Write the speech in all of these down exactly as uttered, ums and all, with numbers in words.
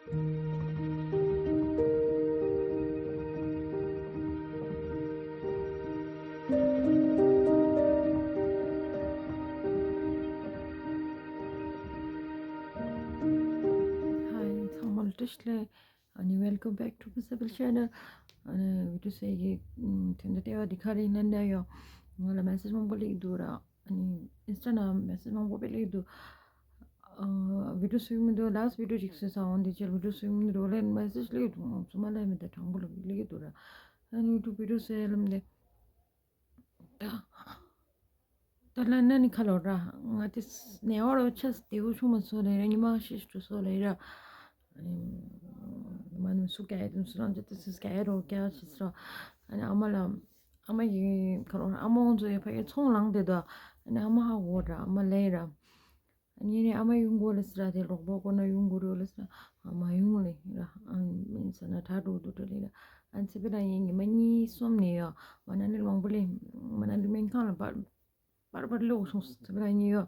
Hi, ཚང་མ་ལ་བཀྲ་ཤིས་བདེ་ལེགས། ཨ་ནི་welcome back to my channel. ཨ་ནི་video ཟེར་གྱི་དོན་དུ་ལྟེ་བ་འདི་ག་རེ་ཡིན་ན་ཡང་ང་ལ་message མང་པོ་སླེབས་འདུག་ར། ཨ་ནི་Insta ནང་message མང་པོ་དཔེ་སླེབས་འདུག་ཨ། video བཟོས་མི་འདུག last video ཅིག་བཟོས་ས་འོང་དེ་ཕྱིར་video བཟོས་མི་འདུག་ལན་message སླེབས་འདུག་ཚང་མ་ལན་མི་ད་དྲང་པོ་ལ་སླེབས་འདུག་ར། ཨ་ནི་YouTube video བཟོས་ལམ་དེ། ད་ད་ལ་ན་ནི་ཁ་ལོ་ར་ང་དེ་ནས་འོ་རོ་ཆས་དེའུ་ཆུང་མ་སོ་ལེ་ར་ཉི་མ་ཤི་ཤི་སོ་ལེ་ར། ཨ་ནི་མ་ནུ་སུ་ཀ་ཡ་དུ་སུ་རང་ཅི་ཏི་སི་ཀ་ཡ་རོ་ཀ་ཡ་ཤི་སོ། ཨ་ནི་ཨ་མ་ལ་ཨ་མ་ཡི་ཁ་ལོ་ར་ཨ་མ་འོང་ཚོ་ཡ་ཕ་ཡ་ཚོང་ལང་དེ་དོ། ཨ་ནི་ཨ་མ་ཧ་གོ་ར་ཨ་མ་ལེ་ར། ཨ་ནི་ཨ་མ་ཡོང་དགོས་ལ་ཟེར་ར་དེ་ལོག་པ་ཀོ་ན་ཡོང་དགོས་རོ་ལ་ཟེར་ར་ཨ་མ་ཡོང་ལེ་ར། ཨ་མིན་ཟེར་ན་དྲ་འགྲོ་འདུག་འགྲོ་ལེ་ར། ཨ་ཚེ་བེ་ར་ཡིན་ཉི་མ་གཉིས་གསུམ་ནས་ཡོ་མ་ན་ནི་མང་པོ་ལེ་མ་ན་ནི་སྨན་ཁང་ལ་པར་པར་པར་ལོག་སོང་ཚེ་བེ་ར་ཡིན་ཡོ།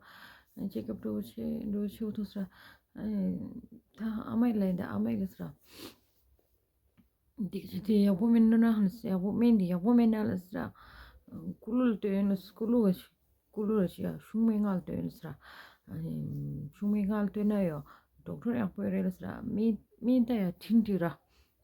ཨ་ཅེ་ཀབ་འགྲོ་ཆེ་འགྲོ་ཆེ་འུ་ཐུག་ཟེར་ར། ཨ་ད་ཨ་མ་ཡི་ལེ་འདི་ཨ་མ་ཡི་ལེ་ཟེར་ར། འདི་ཅི་དེ་ཡག་པོ་མིན་འགྲོ་ན་ཧ་ལ་ཟེར་ཡག་པོ་སྨན་འདི་ཡག་པོ་མིན་ན་ལ་ཟེར་ར། ཀུ་ལུ་ལ་སྟོན་ལ་ཀུ་ལུ་བ་ཞིག་ཀུ་ལུ་ར་ཞིག་ཡ་ཤུང་མའི་ངག་ལ་སྟོན་ལ་ཟེར་ར། ཨ་ནི་ཤུང་མའི་ངག་ལ་སྟོན་ན་ཡོ་ཌོག་ཊར་ཡག་པོ་ཡོད་རེད་ལ་ཟེར་ར། སྨན་སྨན་ད་ཡ་ཁྲིན་ཏི་ར་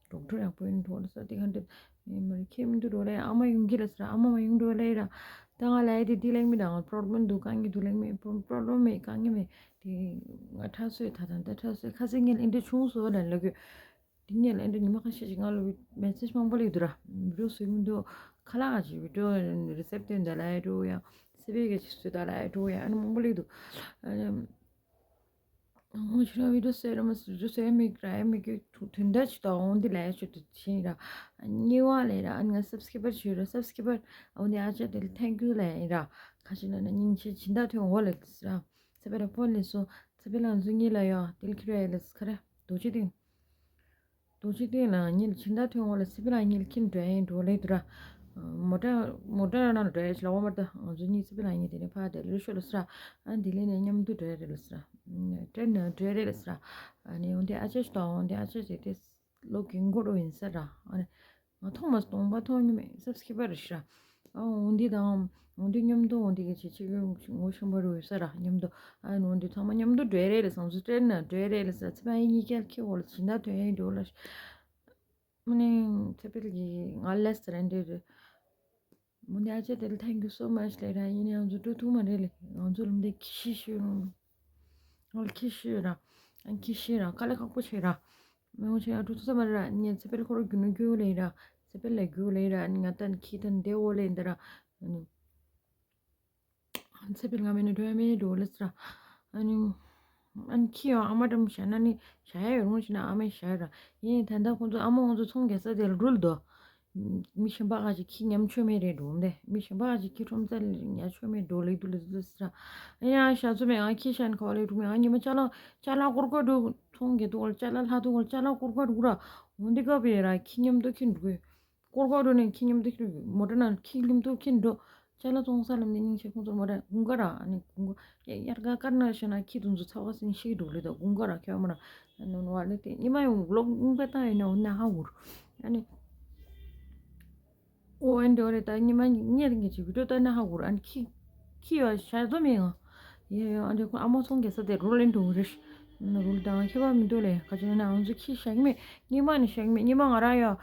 ཌོག་ཊར་ཡག་པོ་ཡིན་འགྲོ་ལ་ཟེར་ར། དེ་ག་འདྲ་མི་རེད་ཁྱེད་མི་འདུག་འགྲོ་ལེ་ཨ་མ་ཡོང་གི་ལ་ཟེར་ར། ཨ་མ་མ་ཡོང་འགྲོ་ལེ་ར། ད་ང་ལ་ཡ་དེ་དེ་ལེགས་མི་ད་ང་པྲོབ་ལེམ་འདུག་གང་གི་འདུག་ལེགས་མི་པྲོབ་ལེམ་མེད་གང་གི་མེད། དེ་ང་ཁྲ་སོས་ད་དང་ད་ཁྲ་སོས་ཁ་སེང་ངས་ཨེ་འདྲ་བྱུང་སོ་ལ་ལ་གི་དེ་ནས་ལན་དུ་ཉི་མ་ཁ་ཤས་ཤིག་ང་ལ་མེ་སེ་ཇི་མང་པོ་སླེབས་འདུག་ར། བི་ཌི་ཡོ་བཟོ་གི་མི་འདུག་ཁ་ལག་ཅིག་བི་ཌི་ཡོ་རི་སེབ་སྟོན་ད་ལ་ཡ་འགྲོ་ཡ་སི་པེ་ག་ཅིག་བཟོས་ད་ལ་ཡ་འགྲོ་ཡ་ཨ་ནི་མང་པོ་སླེབས་འདུག་ཨ་ནི་ང་ཕྱི་ར་བི་ཌི་ཡོ་བཟོས་ར་མ་བཟོས་བཟོས་མི་ར་ཡ་མི་གི་དོན་དག་ཅིག་དང་འོང་འདི་ལ་ཡ་ཆུ་དུ་ཕྱིན་ར། གཉིས་པ་ལས་ར་ཨ་ནི་ང་སབ་སི་ཀི་རབ་བྱོས་ར་སབ་སི་ཀི་རབ་འོང་འདི་ཨ་ཅག་དེ་ལ་ཐེང་ཀིའུ་ལ་ཡིན་ར། ཁ་ཤས་ན་ན་སྙིང་རྗེ་སྦྱིན་བདག་ཐོན་འོ་ལ་ར། ཚེ་པེ་ལ་ཕོན་ལས་སོ། ཚེ་པེ་ལ་འཛུལ་གཉིས་ལ་ཡོ་དེ་ལ་ཁྱེར་ཡ་ལ་ཁ་ར་རྡོ་རྗེ་སྟེང་། རྡོ་རྗེ་སྟེང་ལ་ཉིལ་ཕྱི་ཟླ་ཐོན་འོག་ལ་སི་པི་ལ་ཉིལ་ཁྱིམ་འགྲོ་ཡིན་འགྲོ་ལེ་དུ་ར། མོ་ཊ་མོ་ཊ་ནང་འགྲོ་ཡ་ཞིག་ལ་འོ་མར་ད་ང་ཚོ་གཉིས་སི་པི་ལ་ཉིལ་དེ་ནས་ཕ་དེ་ལུས་ཤོ་ལ་སི་ར། ཨ་འདི་ལེ་ནས་མཉམ་དུ་འགྲོ་ཡ་རེད་ལ་སི་ར། ཏྲེན་ན་འགྲོ་ཡ་རེད་ལ་སི་ར། ཨ་ནི་འོན་ཏེ་ཨ་ཅེ་ཞིག་དང་འོན་ཏེ་ཨ་ཅེ་ཞིག་དེ་ལོ་རྒན་གོ་རོ་ཡིན་ས་ར། ཨ་ནི། ང་མཐོང་མ་སོང་། སྟོང་པ་མཐོང་མྱོང་མེད། སབ་སི་ཀི་རབ་རེད་ཤག་ཨ་འོ་འདི་དང་འོ་འདི་མཉམ་དུ་འོ་འདི་གི་བྱེད་ཆེད་ངོ་ཤེས་པ་རུ་ཡོད་ས་ར་མཉམ་དུ། ཨ་འོ་འདི་ཚང་མ་མཉམ་དུ་འགྲོ་རེད་ལ་བསམ་སོ་སྤྲད་ན་འགྲོ་རེད་ལ་ས་ཚེ་པ་ཡིན་གཉིས་ཀ་ཁྱེད་འོ་ལ་སྦྱིན་བདག་དོན་ཡིན་འགྲོ་ལ། མ་ནི་ཚེ་འཕེལ་གྱི་ང་ལས་རན་འདྲ་རེད། མོ་འདི་ཨ་ཅེ་དེ་ལ་thank you so much ལས་ར་ཡིན་ཡང་ཚོ་འགྲོ་ཐུབ་མ་རེད་ལ་ང་ཚོ་ལ་འདི་ཁྱི་ཤི་ཤོད་རུང་། ང་ལ་ཁྱི་ཤི་ར། ཨ་ཁྱི་ཤི་ར་དཀའ་ལས་ཁག་པོ་བྱས་ར། མི་འོང་ཆེ་ཡང་འགྲོ་ཐུབ་ས་མ་རེད་ར། ངས་ཚེ་འཕེལ་ཁོ་རང་རྒྱུ་ནོར་རྒྱུ་ལེན་ར། ཚེ་འཕེལ་ལ་རྒྱུ་ལེན་ར། ང་ད་ནི་ཁྱི་ད་ནི་བདེ་བོ་ལེན་འདི་ར། ཚེ་འཕེལ་ང་མེད་ན་འགྲོ་ཡ་མེད་འགྲོ་ལེ་ཟེར་ར། ཨ་ནི། ཨ་ནི་ཁྱི་ཡང་ཨ་མ་འགྲམ་བཞག་ན་ནི་བཞག་ཡ་ཡོད་རུང་ཞིག་ན་ཨ་མས་བཞག་ར། ཡིན་ད་ལྟ་ཁོང་ཚོ་ཨ་མ་ཁོང་ཚོ་ཚོང་རྒྱག་ས་དེ་ལ་འགྲུལ་དོ། མི་གཞན་པ་ག་ཅིག་ཁྱི་ཉམ་ཆོད་མེད་རེད་འགྲོ་འདི། མི་གཞན་པ་ག་ཅིག་ཁྱི་ཁྲོམ་རྩ་ལ་ཉ་ཆོད་མེད་འགྲོ་ལེགས་འདུག་ལེགས་འདུག་ཟེར་ར། ཡ་ཞག་ཚོ་མེད་ང་ཁྱི་ཤ་ནི་ཁ་བ་ལེགས་འགྲོ་མེད་ང་ཉི་མ་ཅ་ལག་ཅ་ལག་སྐོར་སྐོར་འགྲོ་ཚོང་རྒྱག་འདུག་གོ་ཅ་ལག་ལྷག་འདུག་གོ་ཅ་ལག་སྐོར་སྐོར་འགྲོ་ར། འོ་འདི་སྐབས་ཡོད་ར་ཁྱི་མཉམ་དུ་ཁྱི་འགྲོ་གི། སྐོར་སྐོར་འགྲོ་ནས་ཁྱི་མཉམ་དུ་ཁྱི་འགྲོ་གི་མོ་ཊ་ནང་ཁྱི་མཉམ་དུ་ཁྱི་འགྲོ། ཅ་ལག་བཙོང་ས་ལ་མི་སྙིང་རྗེ་ཁོང་ཚོར་མོ་ཊ་དགུན་ཁ་ར་ཨ་ནི་དགུན་ཁ་དབྱར་ཁ་དཀར་ནག་བཤད་ན་ཁྱི་དུང་ཚོ་ཚ་བ་སེང་ཤི་འགྲོ་ལེ་དང་དགུན་ཁ་ར་ཁྱོད་མོ་ཊ་ནང་ནོར་བ་ལེ་དེ་ཉི་མ་ཡོང་ལོག་དགུན་ཁ་བཏང་ཡོད་ན་འོ་ན་ཧ་གོ་ར་ཨ་ནི། ཨོ་ཨེ་འདྲ་རེད་ད་ཉི་མ་ཉེར་གི་ཅིག་བི་ཌིའོ་ལྟ་ན་ཧ་གོ་ར་ཨ་ནི་ཁྱི་ཁྱི་ཡོད་ཤ་ཚོ་མེད་ང་། ཡེ་ཡོད་ཨ་འདྲ་ཁོ་ཨ་མ་ཚོང་རྒྱག་ས་དེ་རུལ་ཨེ་འགྲོ་རེད། ན་རུལ་དང་ཁྱད་པར་མི་འདུག་ལེ་ག་ཅི་ན་ང་ཚོ་ཁྱི་ཤ་གི་མེད་ཉི་མ་ནི་ཤ་གི་མེད་ཉི་མ་ང་རང་ཡོད།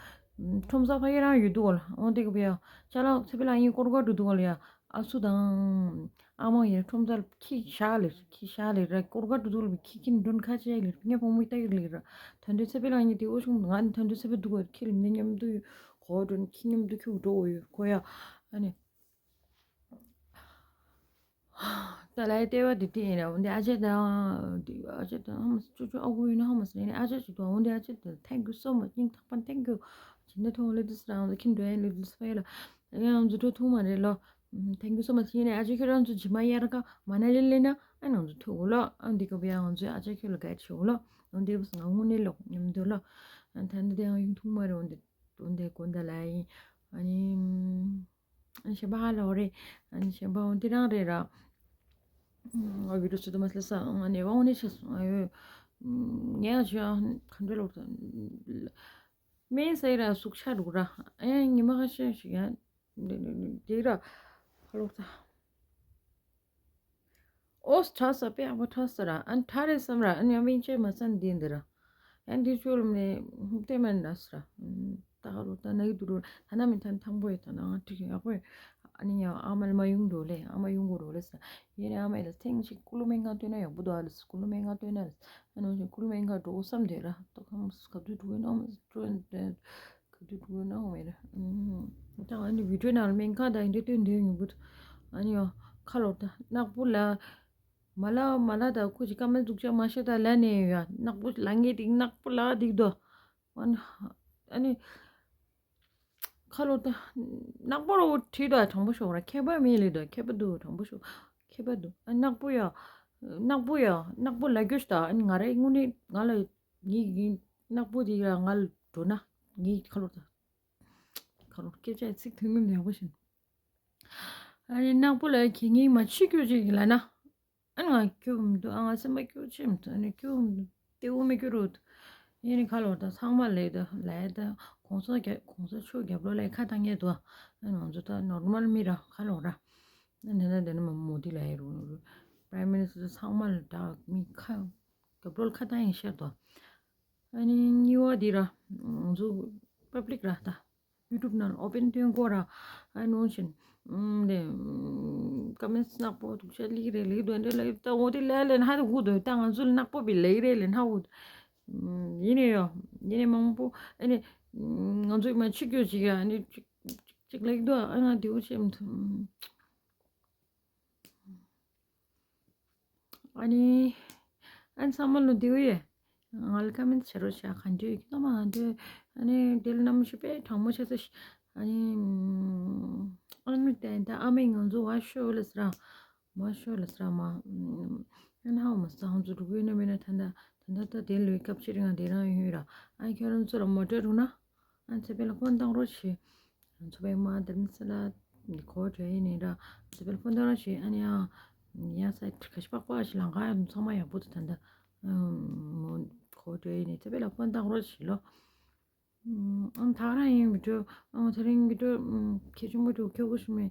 ཁྲོམ་ས་ཕ་གི་རང་ཡོད་འདུག་ལ་འོ་དེ་གི་བི་ཡ་ཅ་ལག་ཚེ་འཕེལ་ལ་ཡིན་སྐོར་སྐོར་འགྲོ་འདུག་ལ་ཡ། ཨ་སུ་དང་། ཨ་མ་ཡར་ཁྲོམ་སར་ཁྱི་ཤ་ལེ་ཁྱི་ཤ་ལེ་ར་སྐོར་སྐོར་དུ་དུ་ལ་ཁྱི་ཁྱི་མགྲོན་ཁ་ཆེ་ལེ་ངས་བུ་མོ་ལྟ་གི་ལེ་ར། དོན་དུ་ཚེ་འཕེལ་ལ་ངས་དེ་འོ་ཆུང་ང་ནི་དོན་དུ་ཚེ་འཕེལ་འདུག་ག་ཁྱི་ལ་མི་མཉམ་དུ་གོ་འགྲོ་ཁྱི་མཉམ་དུ་ཁྱུ་འགྲོ་འོ་ཡོད་གོ་ཡ། ཨ་ནི། ད་ལའི་ལྟེ་བ་དེ་དེ་ཡིན་ར་འོན་ཏེ་ཨ་ཅེ་དང་། ཨ་ཅེ་དང་ཧ་མ་སི་ཅོ་ཅོ་ཨ་ཁུ་ཡིན་ན་ཧ་མ་སི་ཡིན་ཨ་ཅེ་ཅིག་དང་འོན་ཏེ་ཨ་ཅེ་དང་thank you so much སྙིང་ཐག་པ་thank you ཅི་འདྲ་ཐོང་ལེ་དུ་སི་རང་ཁྱི་འགྲོ་ཡ་ལེ་དུ་སི་ཕ་ཡ་ལ། ཡང་འཛུལ་འགྲོ་ཐུབ་མ་རེད་ལོ། Thank you so much ཡིན་ནའི་ཨ་ཅེ་ཁྱོད་རང་ཚོ་ཇི་མ་ཡར་ཀ་མ་ན་ལི་ལི་ན་ཨ་ནང་ཚོ་ཐུག་ལོ། ཨ་འདི་ག་བུ་ཡང་ང་ཚོའི་ཨ་ཅེ་ཁྱོད་ལ་ག་ཆེ་ལོ། འོན་ཏེ་བུ་ང་དངོས་གནས་ལོ་མཉམ་དུ་ལོ། ད་འདི་དེ་ཡང་ཡུན་ཐུང་མ་རེད། འོན་ཏེ་འོན་ཏེ་དགོན་ད་ལ་ཡིན། ཨ་ནི་ཨ་ནི་གཞན་པ་ཧ་ལ་འོ་རེད། ཨ་ནི་གཞན་པ་འོན་ཏེ་རང་རེད་ར། ཨ་བི་རུ་སུ་དུ་མ་སླེ་ས་ཨ་ནི་བ་འོ་ནི་ཆེ་སོང་ཨ་ཡོད། ངས་ཞུ་ག་འདྲ་ལོག་ད། སྨན་ཟས་ར་ཟུག་ཆག་འདུག་ར། ཨེ་ཉི་མ་ཁ་ཤས་ཤིག་ཡང་འདི་ར་ཧ་ལོག་ད། ཨོ་ཁྲ་ས་དཔེ་ཡག་པོ་ཁྲ་ས་ར། ཨན་ཁྲ་རེད་བསམ་ར། ཨན་ཡང་བིན་ཅེ་མ་སན་འདི་འདི་ར། ཨན་འདི་ཆུ་རུམ་ནས་ལྟད་མ་འདྲ་ས་ར། ད་ཧ་ལོ་ད་ན་གི་དུ་རུ་ད་ན་མི་ཐན་ཐང་པོ་ཡོད་ད་ན་ང་ཁྲིག་ཡག་པོ་ཡོད། ཨ་ནི་ཡང་ཨ་མ་ལ་མ་ཡོང་འགྲོ་ལེ། ཨ་མ་ཡོང་དགོས་རོ་ལེ་ས། ཡེ་རེ་ཨ་མ་ཡི་ལ་ཐེངས་ཤིག་ཀུ་ལུ་མེ་ང་སྟོན་ན་ཡག་པོ་འདུག་ཨ་ལེ། ཀུ་ལུ་མེ་ང་སྟོན་ན་ལེ། ཨ་ནི་ཀུ་ལུ་མེ་ང་འགྲོ་བསམ་དེ་ར། ཏོ་ཁམ་ག་དུས་འགྲོ་གི་ནོ་མ་འགྲོ་ག་དུས་འགྲོ་གི་ནོ་མེ་ར། ཨུམ། ད་ཨ་ནི་བི་ཌིའོ་ནང་ལ་སྨན་ཁང་དང་འདི་སྟོན་འདོད་ཡོང་གི་འདུག་ཨ་ནི་ཡོ་ཁ་ལོ་ད་ནག་པོ་ལ་མ་ལ་མ་ལ་ད་ཁུ་ཅི་ཀ་མེ་འཛུགས་ཆ་མ་ཤེས་ད་ལ་ནས་ཡོ་ནག་པོ་ལ་ངེས་ཏིག་ནག་པོ་ལ་ཏིག་དོ། ཨ་ནི་ཨ་ནི་ཁ་ལོ་ད་ནག་པོ་རོ་བྲིས་དོ་དྲང་པོ་ཤོག་ར། མཁས་པ་མེད་ལེ་དོ། མཁས་པ་འདུག་དྲང་པོ་ཤོག་མཁས་པ་འདུག་ཨ་ནག་པོ་ཡ། ནག་པོ་ཡ། ནག་པོ་ལ་རྒྱུ་ཤ་ད། ཨ་ནི་ང་རེ་དངོས་གནས་ང་ལ་ངའི་ནག་པོ་དེ་ཡ་ང་ལ་འགྲོ་ན་ངའི་ཁ་ལོ་ད། ཁ་ལོ་སྐད་ཆ་ཚིག་ཐུང་ངུ་ཡག་པོ་བྱིན། ཨ་ནི་ནག་པོ་ལ་ཁྱེད་ངའི་མ་ཕྱི་སྐྱོ་ཅིག་ལ་ན། ཨ་ང་སྐྱོ་མི་འདུག་ཨ་ང་སེམས་པ་སྐྱོ་ཆེ་མི་འདུག་ཨ་ནི་སྐྱོ་མི་འདུག་སྟེའུ་མི་སྐྱོ་རུ་འདུག་ཡིན་ནི་ཁ་ལོ་ད་ཚང་མ་ལས་ད་ལས་ད་གོང་ས་རྒྱ་གོང་ས་མཆོག་རྒྱབ་ལོགས་ལས་ཁ་བཏང་ཡས་འདུག་ཨ་ང་ཚོ་ད་ནོར་མལ་མི་ར་ཁ་ལོ་ར། ཨ་ནི་ད་དེ་ནི་མ་མོ་དི་ལ་ཡི་རུ་Prime Minister ཚང་མ་ལ་ད་མི་ཁ་རྒྱབ་ལོགས་ཁ་བཏང་ཡས་ཤར་འདུག་ཨ་ནི་གཉིས་པ་འདི་ར་ང་ཚོ་པབ་ལིག་ར་ད། YouTube ནང་ཨོ་པན་སྟོན་དགོས་ར། ཨ་ནོ་བཞིན། ཨུམ། དེ། ཀ་མེན་སི་ནག་པོ་འདུག་ཤ་ལིག་རེ་ལིག་དོན་རེ་ལ་ཡོད་ད་འོ་དེ་ལས་ལས་ཧ་དུ་གུ་དོ་ད་ང་ཚོ་ལ་ནག་པོ་བི་ལེ་རེ་ལས་ཧ་གུ། ཡིན་ནས་ཡོ། ཡིན་ནས་མང་པོ་ཨ་ནི། ང་ཚོ་མ་ཆི་རྒྱུ་ཅིག་ཡ་ཨ་ནི་ཅིག་ཅིག་ལིག་དོ་ཨ་ང་དེའུ་ཆེ་མཐུན། ཨ་ནི། ཨ་ནི་ཚང་མ་ལོ་དེའུ་ཡེ། ང་ལ་ཀ་མེན་བྱེད་རོགས་བྱ་ག་འདྲ་ཡོད་ཀྱི་ན་མ་ག་འདྲ། ཨ་ནི་དེ་ལ་རྣམ་ཤེས་དཔེ་གྲང་མོ་བྱས་ཚེ། ཨ་ནི། ཨ་ནི་དེ་ད་ཨ་མས་ང་ཚོ་བ་ཤོ་ལ་སི་ར། མ་ཤོ་ལ་སི་ར་མ། ཨ་ནི་ཧ་མ་ས་ང་ཚོ་འགྲོ་གི་ཡོད་ན་མེད་ན་ད་ད་ད་ད་ད་དེ་ལོའི་སྐབས་ཕྱིར་ང་དེ་རང་ཡོད་ར། ཨ་ཁྱོད་རང་ཚོ་ལ་མོ་ཊ་འགྲོ་ན། ཨ་ཚེ་འཕེལ་ལ་ཕོན་བཏང་རོགས་བྱེད། ཚོ་བའི་མ་དེ་ནི་ཚེ་ལ་གོ་བྲོས་ཡིན་ནི་ར། ཚེ་འཕེལ་ཕོན་བཏང་རོགས་བྱེད། ཨ་ནི་ཨ་ཡ་ས་ཁ་ཤི་པག་པག་ཞིག་ལང་ག་ཡ་ཚང་མ་ཡག་པོ་དུ་ད་ད། མོ་གོ་བྲོས་ཡིན་ནི་ཚེ་འཕེལ་ལ་ཕོན་བཏང་རོགས་བྱེད་ལོ། ཨ་ད་རང་ཡིན་མི་འགྲོ། ཨ་ད་རིང་མི་འགྲོ། ཁྱེད་ཆུང་མོ་འགྲོ་ཁྱོད་གོ་ཤི་མེ།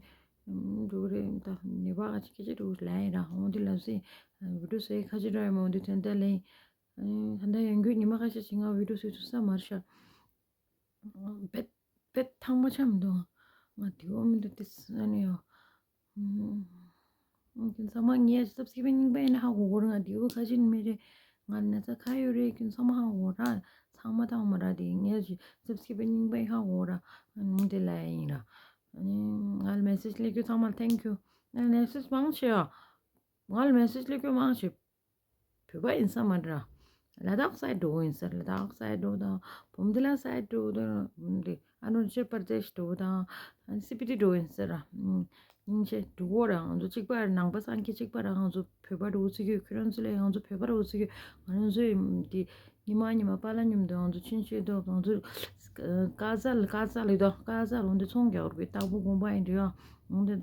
འགྲོ་རེད་ད་ནི་བ་ག་ཅི་ཁྱེད་ཆེ་འགྲོ་ལ་ཡིན་ར། འོ་འདི་ལ་སི་བི་ཌིའོ་སི་ཁ་ཅི་འགྲོ་ཡ་མོ་འདི་ཐོན་ད་ལེ། ད་ད་ཡང་རྒྱུ་ཉི་མ་ཁ་ཤས་ཤིག་ང་བི་ཌིའོ་སི་ཐུག་ས་མར་ཤ། བེད་བེད་ཐང་མ་ཆམ་འདུག་ང་དེའོ་མི་འདུག་ཏིས་ཨ་ནི་ཡོ། ཁྱེད་ཚང་མ་ངའི་སབ་སི་ཀི་རབ་རྙིང་པ་ཡིན་ན་ཧ་གོ་གོ་ར། ང་དེའོ་ཁ་ཅིན་མི་རེད། ང་ན་ཚ་ཁ་ཡོད་རེད། ཁྱེད་ཚང་མ་ཧ་གོ་གོ་ར། ཚང་མ་ཐང་མ་ར་དེ་ངའི་སབ་སི་ཀི་རབ་རྙིང་པ་ཡིན་ཧ་གོ་གོ་ར། ཨ་ནི་དེ་ལ་ཡིན་ར། ཨ་ནི་ང་ལ་མེ་སེཇ་སླེབས་རྒྱུ་ཚང་མ་ལ་ཐེང་ཁྱུ། ང་ལ་མེ་སེཇ་མང་ཆེ་ཡ། ང་ལ་མེ་སེཇ་སླེབས་རྒྱུ་མང་ཆེ། བོད་པ་ཡིན་ས་མ་རེད། ལ་དྭགས་སའི་འགྲོ་ཡིན་ས། ལ་དྭགས་སའི་འགྲོ་དང་བུམ་ཐི་ལ་སའི་འགྲོ་དང་། ཨ་རུ་ན་ཅལ་པར་དེཤ་འགྲོ་དང་། སི་པི་ཏི་འགྲོ་ཡིན་ས་ར། སྙིང་རྗེ་འགྲོ་གོ་ར། ང་ཚོ་གཅིག་པ་ནང་པ་སངས་རྒྱས་གཅིག་པ་ར། ང་ཚོ་བོད་པ་འགྲོ་ཚུགས་ཀྱི། ཁྱོད་རང་ཚོ་ལས་ང་ཚོ་བོད་པ་འགྲོ་ཚུགས་ཀྱི། ང་ཚོ་དེ་ཉི་མ་ཉི་མ་པཱ་ལགས་མཉམ་དུ་ང་ཚོ་ཆིན་ཆེ་དོ། ང་ཚོ་ཀ་ཛ་ལ་ཀ་ཛ་ལ་དོ་ཀ་ཛ་ལ་འོན་ཏེ་ཚོང་རྒྱག་རུ་གི་སྟག་ཕུ་དགོན་པ་ཡིན་འདྲ་ཡ། འོན་ཏེ།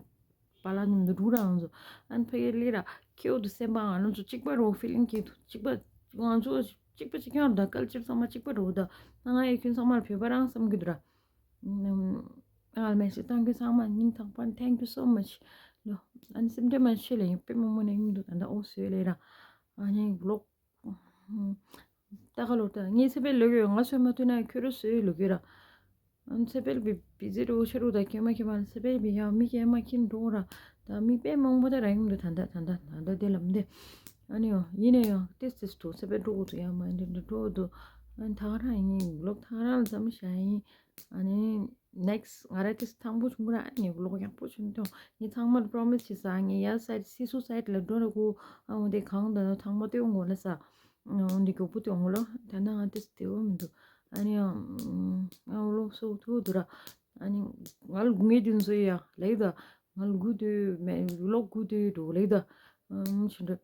པཱ་ལགས་མཉམ་དུ་འགྲོ་ར་ང་ཚོ། ཨན་ཕ་གི་ལི་ར་ཁྱེའུ་དུ་སེམས་པ་ང་རང་ཚོ་གཅིག་པ་རོ་ཕི་ལིང་གི་དུ་གཅིག་པ། ང་ཚོ་གཅིག་པ་གཅིག་རྐྱང་ར། ད་ཀལ་ཅར་ཚང་མ་གཅིག་པ་རོ་ད། ང་ཡི་ཁྱོད་ཚང་མར་བོད་པ་རང་བསམ་གི་འདུག་ར། ཨ་མེ་སི་ཏང་གི་ཚང་མ་སྙིང་ཐག་པ་thank you so much ལོ། ཨན་སེམས་ཁྲལ་མ་བྱེད་ལེ་ཡིན་པེ་མོ་མོ་ནས་ཡིན་འདུག་ད་ད་ཨོ་སུ་ལེ་ར། ཨ་ནི་ལོག་ད་ག་ལོ་ད་ངས་ཚེ་འཕེལ་ལོ་གི་ང་སོན་མ་ཐུན་ན་ཁྱོད་རོ་སོའི་ལོ་གི་ར། ཨ་ཚེ་འཕེལ་བི་བི་ཟི་རོ་ཆ་རོ་ད་ཁྱེད་མ་ཁྱེད་མ་ཚེ་འཕེལ་བི་ཡ་མི་ཁྱེད་མ་ཁྱེད་འགྲོ་ར། ད་མི་དཔེ་མང་པོ་ད་ར་ཡིན་འདུག་ད་ད་ད་ད་ད་ད་དེ་ལམ་དེ། ཨ་ནི་ཡོ་ཡིན་ནས་ཡོ་ཏིས་ཏིས་འགྲོ་ཚེ་འཕེལ་འགྲོ་གོ་ཚུ་ཡ་མ་འདི་འདི་འགྲོ་འདུག་ཨ་ནི་ད་ག་རང་ཡིན་ལོག་ད་ག་རང་ལ་ཙམ་བྱ་ཡིན། ཨ་ནི་next ང་ར་ཏིས་ཐང་པོ་བྱུང་གི་ར། ཨ་ནི་ལོག་ཡག་པོ་བྱུང་དོ། ངས་ཚང་མར་པྲོ་མི་སི་བྱེད་ས། ངས་ཡ་སའིད་སི་སུ་སའིད་ལ་འགྲོ་ར་གོ། ཨ་འོ་དེ་གང་ད་ཐང་པོ་ཏེ་འོང་གོ་ལ་ས། འོ་འདི་གོ་བུ་ཏེ་འོང་ལ་ད་ན་ང་ཏིས་ཏེ་འོ་མི་འདུག་ཨ་ནི་ཨ་འོ་ལོག་སོ་ཐུ་འདུག་ར། ཨ་ནི་ང་ལ་དགུ་ངེས་དུ་འཛོ་ཡ་ལེགས་ད། ང་ལ་དགུ་དུ་མེ་ལོག་དགུ་དུ་འགྲོ་ལེགས་ད། ཨ་ཆུ་འདྲ།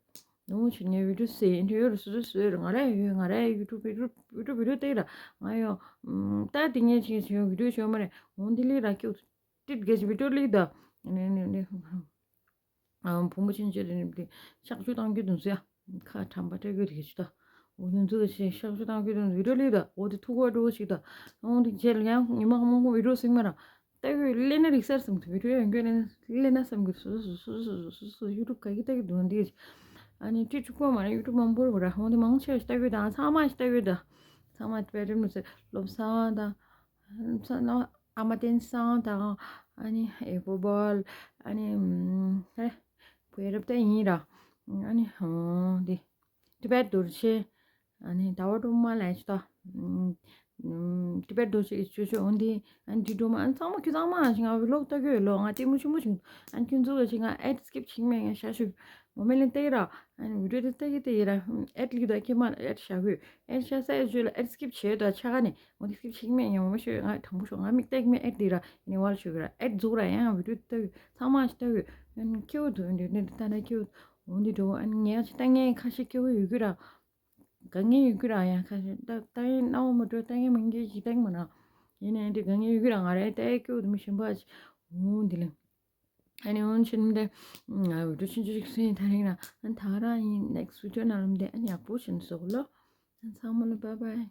ནོ་ཆུ་ངའི་བི་ཌིའོ་སེ་འདྲ་ཡོད་རེད། སུ་སུ་སུ་ཡོད་རེད། ང་ར་ཡོད། ང་ར་ཡོད་ཡུ་ཊུབ་ཡུ་ཊུབ་ཡུ་ཊུབ་བི་ཌིའོ་སྟེ་ར། ང་ཡོད་ད་དེ་ངས་ཆེ་ཆེ་ཡོད་བི་ཌིའོ་ཆེ་ཡོད་མ་རེད། འོ་འདི་ལི་ར་ཀྱོ་ཏིད་གེ་ཆེ་བི་ཌིའོ་ལི་ད། ནེ་ནེ་ནེ། ཨ་བུ་མོ་ཆེན་ཆེ་རེད་ནི་ཤག་ཆུ་བཏང་རྒྱུ་དུང་སུ་ཡ། ཁ་ཁྲམ་པ་སྤྲད་དགོས་དེ་གེ་ཆུ་ད། འོ་དེ་ཚོ་ཞིག་ཤག་ཤག་བཏང་གི་དོན་བི་ཌིའོ་ལས་ད་འོ་དེ་ཐུག་པ་འགྲོ་ཞིག་ད། འོ་དེ་རྗེས་ལ་ཡང་ཉི་མ་མང་པོ་བི་ཌིའོ་སྲིང་མ་ར་ལྟ་གི་ལས་ན་རིག་སར་བསམ་གི་བི་ཌིའོ་ཡང་གི་ལས་ན་བསམ་གི་སུ་སུ་སུ་སུ་ཡུ་ཊུབ་ག་གི་ལྟ་གི་འདུག་འདི། ཨ་ནི་ཏི་ཅུ་ཀོ་མ་ན་ཡུ་ཊུབ་མང་པོ་ར་འོ་དེ་མང་ཆེ་ཞིག་ལྟ་གི་ད་ཚང་མ་ཞིག་ལྟ་གི་ད། ཚང་མ་དཔེ་རིམ་ནུ་སེ་སློབ་ས་ད། ཨ་མ་བསྟན་སང་དང་ཨ་ནི་ཨེ་པོ་བོལ་ཨ་ནི་ཧེ་བོད་རབ་ཏེ་ཡིན་ར། ཨ་ནི་འདི་ཏི་བེད་རྡོ་རྗེ། ཨ་ནི་ཟླ་བ་སྒྲོལ་མ་ལ་ཅི་ད། ཏི་བེད་རྡོ་རྗེ་ཅོ་ཅོ་འོན་ཏེ་ཨ་ནི་འདི་སྒྲོལ་མ་ཨ་ནི་ཚང་མ་ཁྱོད་ཚང་མ་ཞིག་ང་བི་ལོག་ལྟ་གི་ལོ་ང་ལྟད་མོ་ཆེན་མོ་ཞིག་ཨ་ནི་ཁྱོད་ཚོ་ལ་ཞིག་ང་ཨེད་སི་ཀིབ་བྱིང་མེད་ང་ཤ་ཞུ་མོ་མེ་ལེན་ཏེ་ར། ཨ་ནི་བི་ཌིའོ་དེ་ལྟ་གི་དེ་ཡིན་ར། ཨེད་ལིག་དང་ཁྱེད་མ་ཨེད་བཞག་དགོས། ཨེད་བཞག་ས་ཨེད་བརྗོད་ལ་ཨེད་སི་ཀིབ་བྱེད་དང་ཆ་ག་ནས་འོ་དེ་སི་ཀིབ་བྱེད་མེད་ཡང་མ་ཤོད་ང་དྲང་པོ་ཤོད་ང་མིག་ལྟ་གི་མེད་ཨེད་དེ་ར་ཡིན་ནི་བ་ལ་ཤོད་གི་ར་ཨེད་རྫོགས་ར་ཡང་བི་ཌིའོ་དེ་ལྟ་གི་ཚང་མ་ཞིག་ལྟ་གི་ཨ་ནི་ཁྱེའུ་དུ་འདི་འདི་ལྟ་ན་ཁྱེའུ་འོ་འདི་འགྲོ་ཨ་ནི་ངས་ཅི་ལྟ་ངས་ཁ་ཤས་ཁྱེའུ་ཡོད་གི་ར། དཀའ་ངལ་ཡོད་གི་ར་ཡང་ཁ་ཤས་ལྟ་ལྟ་ཡིན་ན་འོ་མ་འགྲོ་ལྟ་ངན་མང་གི་ཞིག་ལྟ་གི་མ་ར། ཡིན་ནའི་འདི་དཀའ་ངལ་ཡོད་གི་ར་ང་ར་ལྟ་ཡི་ཁྱེའུ་དུ་མི་ཤེས་པ་ཅི་འོ་འདི་ལ། ཨ་ནི་འོན་ཆེན་དེ་ང་བི་ཌིའོ་ཆུང་ཆུང་ཞིག་སུ་ཡིན་ཐ་རིང་ན་ཨ་ནི་ད་རང་ཡིན་ནེག་སི་བི་ཌིའོ་ནང་ལ་དེ་ཨ་ནི་ཡག་པོ་ཞིག་བཟོ་གོ་ལོ། ཨ་ཚང་མ་ལ་བྷའི་བྷའི།